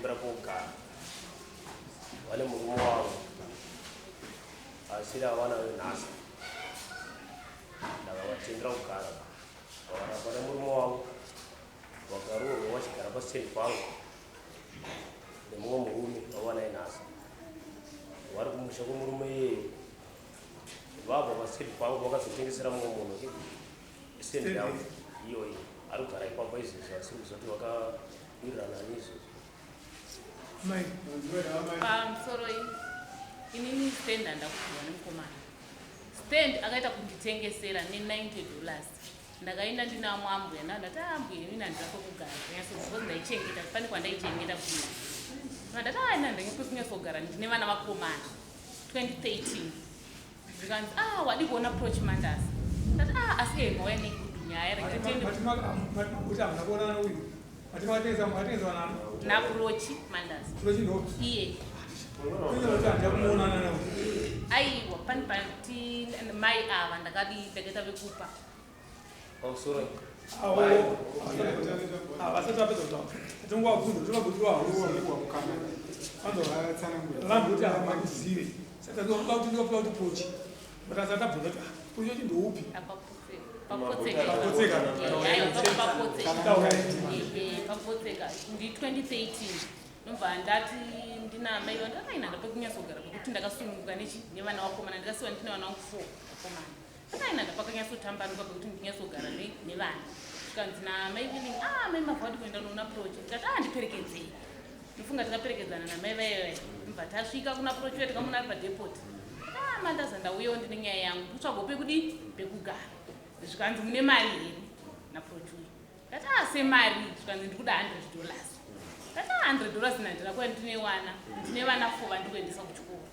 kukumbira pokugara vane murume wavo asi havanayo nhasi. Ndakavatendera kugara vakaramba nemurume wavo, vakaroorwa vachigara pastand pangu nemumwe murume vavanaye nhasi. Vari kumusha kwemurume iyeyo, vabva pastand pangu vakazotengesera mumwe munhu stand yavo iyoyi. Ari kugara ipapo izvozvo, asi kuzoti vakawirirana neizvozvo. Pamusoro inini stand handakupiwa nemukomana. Stand akaita kunditengesera ne$90. Ndakaenda ndina mwambuya, ndati, "Ambuya, inini handina kwekugara because ndaichengeta, pane kwandaichengeta kuina." Ndati, "Ah, ini handina kwekunyatsogara, ndine vana vakomana." 2013 zvikanzi, "Ah, wadi kuona Proach Mandas?" Ndati, "Ah, asi eh, mauya negudu nyaya, rega tiende." Kuti hamuna kuonana uyu, mati makatengesa nani? NaProach Mandas. Tulochindo. Iye. Kuti handina kumuonana nawo. Aiwa, pani pati mai ava ndakadi ndakaita vekupa. Pamusoro. Vasati vapedza kutaura, tongowabvunza kuti vabvunzwa vanhu kuti havazive, saka toda kuti ndikapuwa kuti Proach, but asati abvunza kuti Proach wacho ndoupi. Papotseka. Papotseka. Papotseka. Papotseka ndi 2013, ndobva ndati ndina mai ndakaina ndapekunyatsogara pekuti ndakasununguka nechi nevana vakomana. Ndikasiwa ndine vana vangu four vakomana. Ndakaina ndapakanyatsotambanuka pekuti ndinyatsogara nevana. Zvikanzi namai Willing, "Ah, mai Mavhadi, kuenda noona Proach." Ndikati, "Ah, ndiperekedzei." Ndofunga takaperekedzana namai vaivai, ndobva tasvika kuna Proach uya, tikamuona ari padepot. "Ah, Mandaza, ndauyawo, ndine nyaya yangu, ndikutsvagawo pekudi pekugara." Zvikanzi, "Mune mari here?" NaProach uyu. Ndati, "Ah, semari?" Zvikanzi, "Ndikuda $100." Ndati, "Ah, $100 nandina kuya, ndine wana, ndine vana four vandiri kuendesa kuchikoro,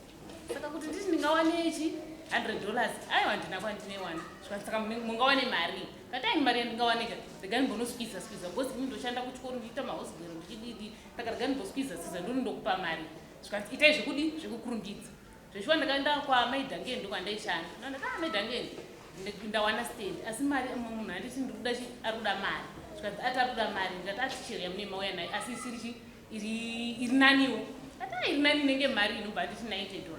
saka kuti nditi ndingawane chi $100, aiwa, ndina kwandinewana." Zvikanzi, "Saka mungawane mari?" Ndati, "Ai, mari yandingawanika, rega ndimbonosqueeza squeeza, because ini ndoshanda kuchikoro, ndichiita mahouse girl, ndichididi, saka rega ndimbosqueeza squeeza, ndoni ndokupa mari." Zvikanzi, "Itai zvekudi zvekukurumbidza." Zveshuwa ndakaenda kwamaidhangeni, ndokwandaishanda. Ndati, "Ah, maidhangeni, ndawana stand, asi mari munhu handiti ndikuda chi ari kuda mari." Zvikanzi, "Ati ari kuda mari." Ndikati, "Ati chero yamune mauya nayo, asi isiri chi iri naniwo." Ati, "A, iri nani inenge mari inobva nditi $90."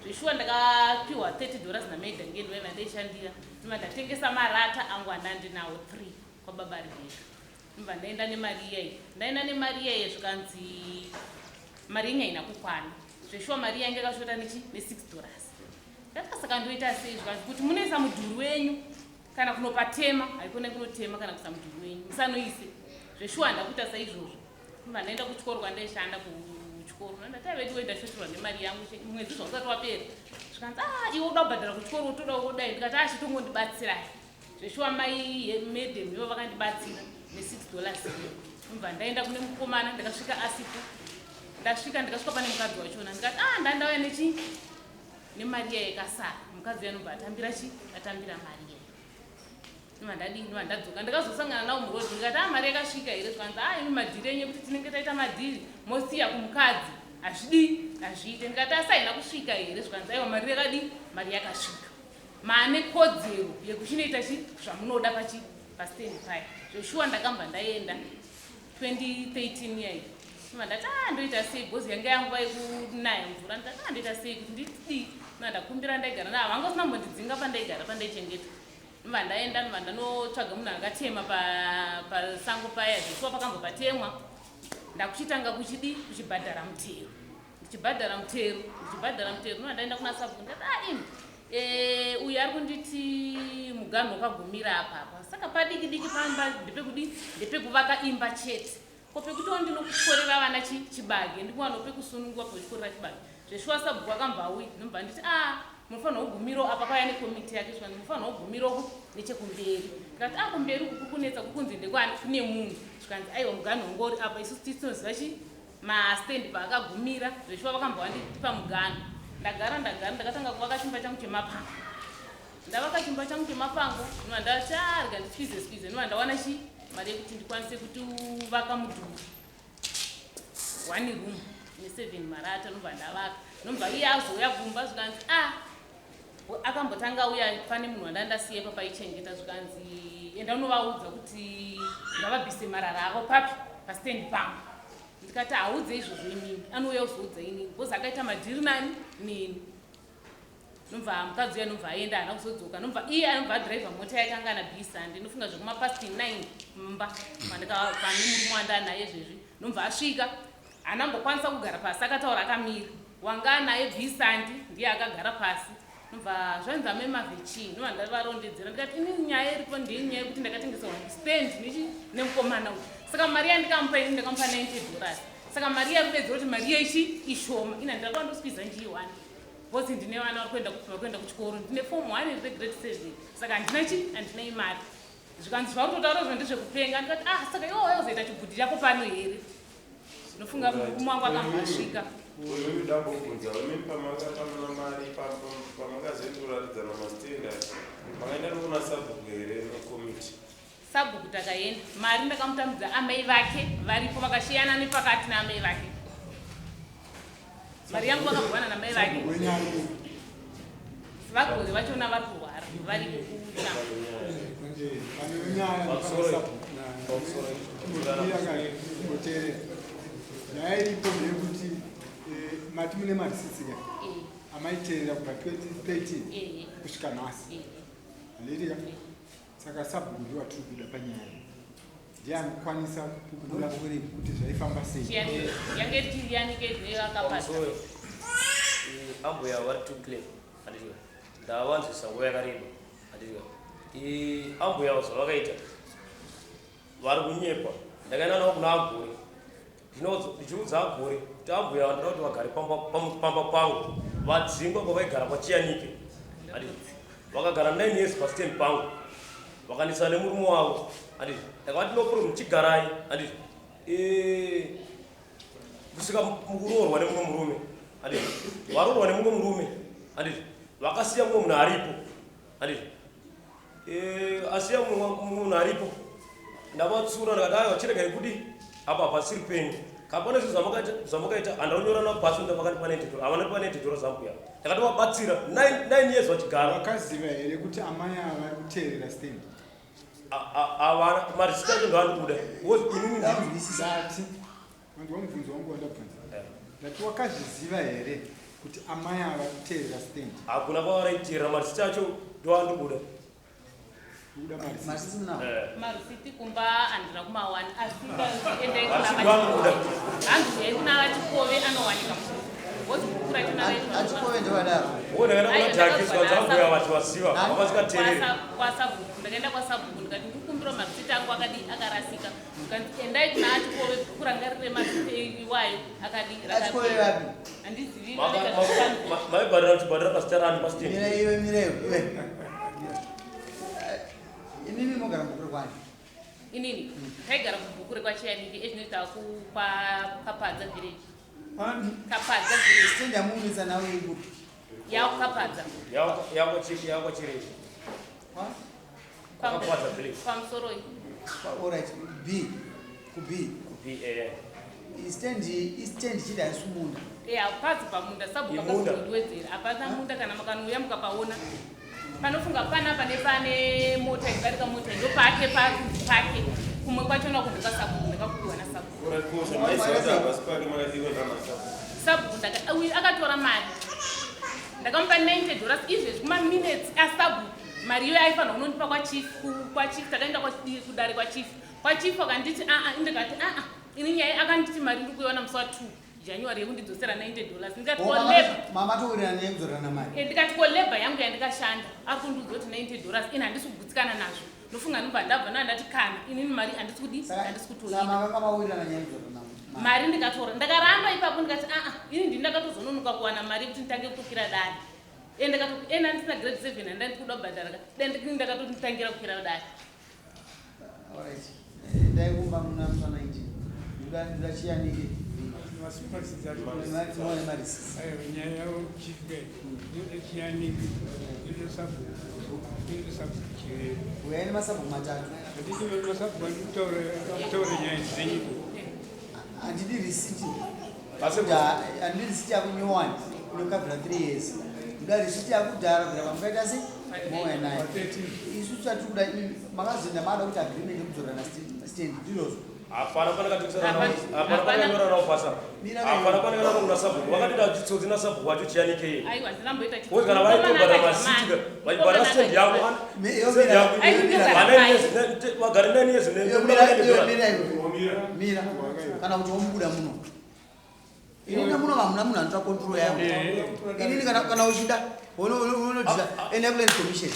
Zveshuwa ndakapiwa $30 namaidhangeni vaiva ndaishandira. Ndobva ndatengesa marata angu andandinawo 3 kwababa Rebeka. Ndobva ndaenda nemari iyayi, ndaenda nemari iyayi. Zvikanzi mari yenyu haina kukwana. Zveshuwa mari yange yakashota nechi ne$6. Ndati, "Saka ndoita sei?" Zvikanzi, "Kuti munoisa mudhuri wenyu kana kunopatema, haikona kunotema kana kuisa mudhuri wenyu, musanoise." Zveshuwa ndakuita saizvozvo. Ndobva ndaenda kuchikoro kwandaishanda, kuchikoro. Ndati, "Avetiwe, ndashoterwa nemari yangu, mwedzi zvausati wapera." Zvikanzi, "A, iwe uda kubhadhara kuchikoro, utoda kudai." Ndikati, "Achitongondibatsirai." Zveshuwa mai madam ivo vakandibatsira ne$6 iyo. Ndobva ndaenda kune mukomana, ndakasvika asipo. Ndasvika, ndikasvika pane mukadzi wachona, ndikati, "A, ndandauya nechi nemari iya yakasara." Mukadzi uya anobva atambira chi atambira mari iya. Ndobva ndadii, ndobva ndadzoka. Ndakazosangana nawo muroad, ndikati, "A, mari yakasvika here?" Zvikanzi, "A, imi, madhiri enyu ekuti tinenge taita madhiri mosiya kumukadzi, hazvidi, hazviite." Ndikati, "Asi haina kusvika here?" Zvikanzi, "Aiwa, mari yakadi mari yakasvika, maane kodzero yekuchinoita chi zvamunoda pachi pastand paya." Zveshuwa ndakambva ndaenda 2013 yayi. Ndobva ndati, "A, ndoita sei?" Because yanga yanguva yekunaya mvura. Ndikati, "A, ndoita sei kuti ndidii?" Ndobva ndakumbira, ndaigara na vanga usina kumbondidzinga pandaigara, pandaichengeta. Ndobva ndaenda, ndobva ndanotsvaga munhu akatema pasango paya. Zveshuwa pakambva patemwa. Ndakuchitanga kuchidi kuchibhadhara mutero, ndichibhadhara mutero, ndichibhadhara mutero. Ndobva ndaenda kuna sabhuku, ndikati, "A, imi, uyu ari kunditi muganhu wakagumira apapa, saka padiki diki pamba ndepekudi ndepekuvaka imba chete, ko pekutiwo ndinokutyorera vana chibage ndikuwanawo pekusunungwa pekutyorera chibage?" Zveshuwa sabhuku akambva auya, ndobva nditi, "A, munofanira kugumirawo apa." Kwaya nekomiti yake, zvikanzi, "Munofanira kugumirawo nechekumberi." Ndikati, "A, kumberi uku kuri kunetsa, kuri kunzi ndekwani, kune munhu." Zvikanzi, "Aiwa, muganhu wanga uri apa, isusu tinoziva chi mastand paakagumira." Zveshuwa vakambva vandipa muganhu. Ndagara, ndagara, ndakatanga kuvaka chimba changu chemapango. Ndavaka chimba changu chemapango, ndobva ndati, "Ah, rega ndisqueeze squeeze." Ndobva ndawana chi mari yekuti ndikwanise kutuvaka mudhuri, one room neseven marata. Ndobva ndavaka. Ndobva iye azouya kumba, zvikanzi, "A." Akambotanga uya pane munhu wandandasiya ipa paichengeta. Zvikanzi, "Enda unovaudza kuti ngavabvise marara avo papi pastand pangu." Ndikati haudze izvozvo inini, anouya kuzoudza inini because akaita madhiri nani neni. Nobva mukadzi uya nobva aenda, haana kuzodzoka. Nobva iye anobva adhiraivha mota yake anga ana bhisa, ndinofunga zvekumapast 9 mumba pane murume wandanaye zvezvi. Nobva asvika, haana mbokwanisa kugara pasi, akataura akamira. Wanga anaye bhisandi ndiye akagara pasi. Nobva zvanzi amai mavhechii, nobva ndavarondedzera ndikati ini nyaya iripo ndenyaya yekuti ndakatengeserwa stand nechi nemukomana uyu, saka mari yandikamupa ini ndakamupa $90, saka mari yakudedzera kuti mari yechi ishoma, ini handina kwandoswiza njiiwani because ndine vana vari kuenda kuchikoro, ndine form 1 ndine grade 7, saka handina chi handina imari. Zvikanzi zvauri kutotaura zvo ndezvekupenga. Ndikati ah, saka iwe waizoita chibhudhi chako pano here? Ndinofunga murume wangu akambosvika. Uyu ndambobvunza, imi pamakapanana mari, pamakazoitoratidzana mastand, makaenda nokuna sabhuku here nekomiti? Sabhuku takaenda, mari ndakamutambidza amai vake varipo, vakashiyana nepakati naamai vake. Mari yangu vakagwana namai vake, vagore vachona vari kurwara vari kucha. Nyaya nyaya iripo ndeyekuti mati mune marisitsi ka amaiteerera kubva 2013 kusvika nhasi, handiitika? Saka sabhuku ndiwo atiri kuda panyaya iyi, ndiye anokwanisa kupupura kuti zvaifamba sei. Yange tiyanike akapata. Ambuya vari too clear, handitika? Ndavanzwisa nguva yakareba, handitika? Ambuya zvavakaita vari kunyepa. Ndakaenda navo kuna Agore, ndichiudza Agore kuti ambuya vandoda kuti vagare pamba pangu, vadzingwa kwavaigara kwaChiyanike. Vakagara 9 years pastand pangu, vakanetsana nemurume wavo, handiti? Ndakavati no problem, chigarai, handiti? Kusvika mukuroorwa nemumwe murume, handiti? Varoorwa nemumwe murume, handiti? Vakasiya mumwe munhu aripo, handiti? Asiya mumwe munhu aripo, ndavatsura ndikati aiwa, chiregai kudi apa hapasiri penyu, kapane zvinhu zvamakaita handaunyorana pasi. Vakandipa $90, havana ndipa $90 zambuya. Ndakatovabatsira 9 years vachigara. Wakaziva here kuti amai ava vari kuteerera stand? Havana marisiti acho, ndoandikuda because inini Ndati wanzwa mubvunzo wangu wandabvunza? Ndati wakazviziva here kuti amai ava vari kuteerera stand? Hakuna kwavaraiteerera, marisiti acho ndoandikuda. Kuda marisiti? Marisiti munawo? Marisiti kumba handina kumawana, asi endai Marisiti ndoandikuda. Hanzi uyai kuna VaChikove, anowanika mukuzi bhuku rachona. Achikove ndovadaro. Ndakaenda kuna Jaki, zvikanzi ambuya vacho vaziva vavasikateereri. Kwasabhuku ndakaenda, kwasabhuku ndikati ndikukumbira marisiti angu akadi akarasika. Ndikanzi endai kuna Achikove, bhuku ranga rine marisiti iwayo akadi. Achikove vapi? Handizivi. Maibhadhara, uchibhadhara pasita rani pastand? Mira iwe, mira iwe. Imimi mogara mubhuku rekwani? Inini taigara kubhuku rekwaChiyanike, ezvinoita kuKapadza village, Kapadza village. Stand yamuunisa nawo ibuku? YakuKapadza. YakwaChirevi, Kwakapadza village. Pamusoroi. Alright, B ku B. B, eh. Stand, istand chida haisi munda. Hapazi pamunda, sabhuku Imunda. akazondiwedzera, hapana munda. Kana makanouya mukapaona, panofunga panapa nepane mota idarika mota, ndo pake pake. Kumwe kwachona kundika sabhuku, ndakakupiwa nasabhuku. Havasi pake, makadiwa namasabhuku? Sabhuku uyu akatora mari, ndakamupa $90. Izvezvi kumaminutes asabhuku mari iyoyo aifanira kunondipa kwachief. Kwachief takaenda, kudare kwachief. Kwachief akanditi aa, ndikati aa, ini nyaya akanditi mari ndiri kuiona musi wa2 January yekundidzosera $90. Ndikati ko labour? Mama towirirana nekudzorana mari. Ndikati ko labour yangu yandikashanda? Ari kundiudza kuti $90, ini handisi kugutsikana nazvo. Ndofunga ndobva ndabva naa ndati kana inini mari handisi kudi, handisi Saka kutoida. Makanga mawirirana nyaya yekudzorana mari? Mari ndikatora, ndakaramba ipapo, ndikati aa, ini ndini ndakatozononoka kuwana mari yekuti nditange kutokwira dare. Enda ndisina grade 7, handandi kuda kubhadhara ka, dai ndakatotangira kukwira dare. Alright, ndaikumba muna musi wa 19, ndoda Chiyanike muone marisiti. Nyaya yavo chief Chiyanike, ino sabhuku Chirero. Uyai nemasabhuku matatu. Handiti masabhuku andikutaura nyaya dzenyiko? Handidi risiti, handidi risiti yakunyowani inokavhira 3 years. Ndoda risiti yakudhara kubvira pamukaita se mouya nayo. Isu chatiri kuda, makazoenda maada kuti agreement yekudzorana stand, ndizvozvo? Hapana panakatengesana Hapana. hapana pakanyorana pasa. Mira Hapana pakanyorana kuna sabhuku. Vakatida chitsotsi na sabhuku wacho chiyanikei. Aiwa, ndinamboita chitsotsi. Kuti kana vaitobhadhara masiti vachibhadhara stand yavo. Yo, Stand mira. yavo. Ai, mira. Vana vagari 9 years ne. Iyo, mira, iyo, mira, iyo. Mira. Kana kuti womubuda muno. Inini muno hamuna munhu anotora control yangu. Inini kana uchida unodhila enda kuland commission.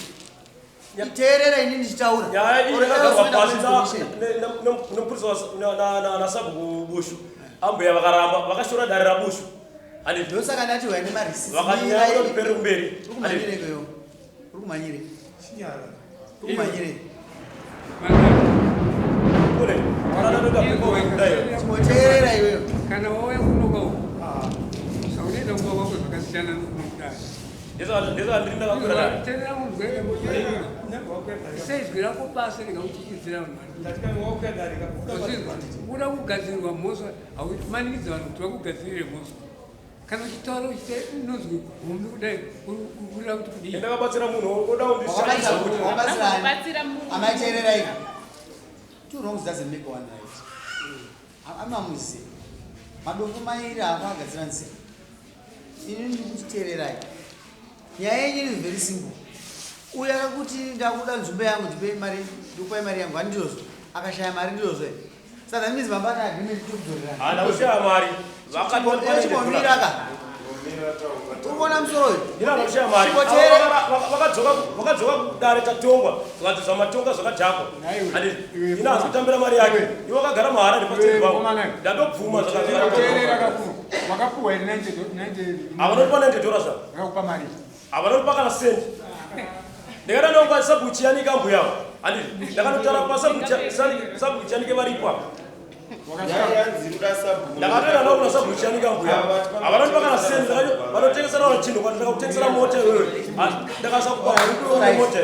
Teerera inini ndichitaura. Nyaya iyi Or else yakagarwa unoenda pasi kuland commission. nemupurisa nasabhuku Bushu. Ambuya vakaramba vakashora dare raBushu. Handiti Ndosaka ndati waine marisiti. vakati nyaya yoda kupere kumberi. Uri kumhanyire ikweyo. Uri kumhanyire. Chinyara. Uri kumhanyire. Kule. Kana ndoda kudai. Chimboteerera iweyo. Kana wauya kunoka uku, saunoita kumba kwako zvakasiyana nokudai. Ndizvo ndiri ndakakwira dare. Teerera munzwe, seizwi rako pasi ringakuchichidzira vanhu vari. Uda kugadzirwa mhosva, haumanikidzi vanhu kuti vakugadzirire mhosva. Kana uchitaura uchite unonzwi hombe kudai, uri kuda kuti kudii? Ndakabatsira munhu oda kundishandisa kuti Wakabatsirani. Ndambobatsira munhu. Amai, teererai. Two wrongs doesn't make one right. Amamuziva. Madombo mairi haakagadzira nzira. Inini ndiri kuti teererai. Nyaya yenyu iri very simple. Uyu akakuti ndakuda nzvimbo yangu, ndipe mari, ndikupai mari yangu, handizvozvo. Akashaya mari, ndizvozvo here? Saka that means mambana agreement tokudzorerana. Hana kushaya mari. Vakati Chimbomira ka. Urikuona musoro uyu? Ndina kushaya mari. Chimboteere. Vakadzoka kudare tatongwa. Zvakanzi zvamatonga zvakadhakwa. Naiwe. Handiti Iwe. ina hazi kutambira mari yake. Iwe wakagara mahara nepasitendi Iwe, pangu. mukomana. Ndandobvuma Teerera zvakanzi. kakuru. Wakapuwa here 90? Havanotipa $90. Vakakupa mari. Havanotipa kana sendi. Ndakaenda navo pasabhuku Chiyanika mbuyawo. Handiti ndakanotaura pasabhuku Chiyanike varipo apa. Wakasvika Ndakatoenda navo kuna sabhuku Chiyanika mbuya. Havanotipa kana sendi. Vanotengesera vanhu chinhu kwati ndakakutengesera mota iwewe. Ndakasakupa mota.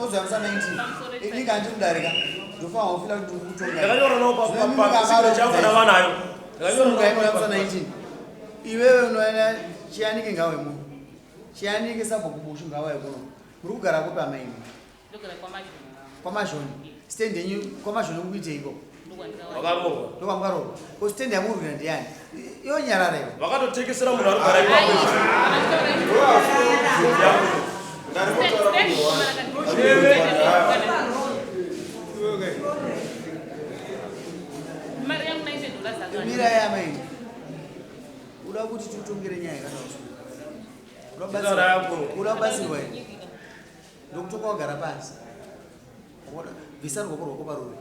Ozamisa 19. Inini kana ndiri ndofanira kufila kuti ndiri kutonga. Ndakanyora navo pasignature yangu ndavanayo. Ndakanyora Sunga navo inoyamisa 19. Iwewe unoenda Chiyanike ngawe muno. Chiyanike sabhuku Bushu ngawaye kuno. Muri kugara kupi amaini? Ndogara kwaMazhoni. KwaMazhoni. Stand yenyu kwaMazhoni kuiteiko? Ndokwandikawana. Vakarohwa. Ndokwamukaro. Ko stand yamurwira ndiyani? Iyo nyarara iwe. Vakatotekesera munhu ari kugara ipapo. Aiwa, kana kutaura Stand mukomana mari yangu $90 akwana. Mira yamaini. Uda kuti titongere nyaya kana usuku. Nditaura yako. Uda kubatsirwa here? Ndokutoka wagara pasi. Bvisa ruoko rwako paruri.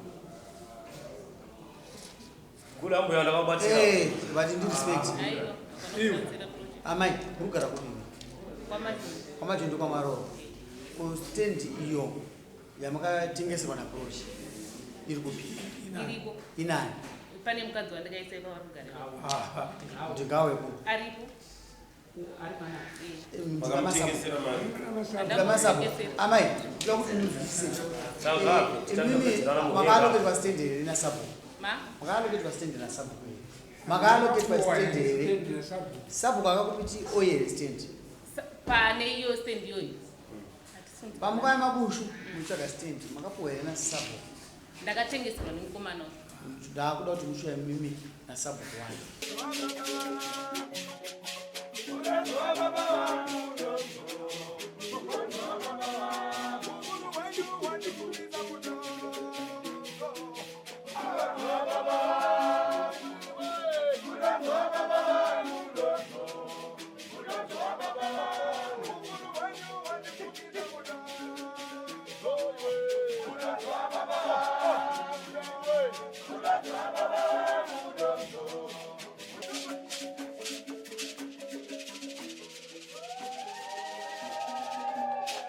Kule ambuya ndakabatsira. Eh, but ndi respect. Aiwa, vanokubatsira project. Amai, muri kugara kupi? KwaMazhoni. KwaMazhoni kwamaroro. Ko stand iyo yamakatengeserwa naProshi iri kupi? Iriko. Inani? Pane mukadzi wandikaisa ipapo ari kugara. Kuti ngawe kuno. Aripo. Vakamutengesera mari. Ndamasapo. Amai, ndoda kuti muzwisise. Saka, Imimi makaaloketwa stand here nasabhuku? Ma? Makaaloketwa stand nasabhuku here? Makaaloketwa stand here? Stand yasabhuku. Sabhuku akakuti oyere stand. Pane iyo stand iyoyo. Hatisi Pamukaya mabushu mutsvaga stand, makapuwa here nasabhuku? Ndakatengeserwa nemukomana uyu. Ndakuda kuti mushuya mimi nasabhuku wanyu. Baba,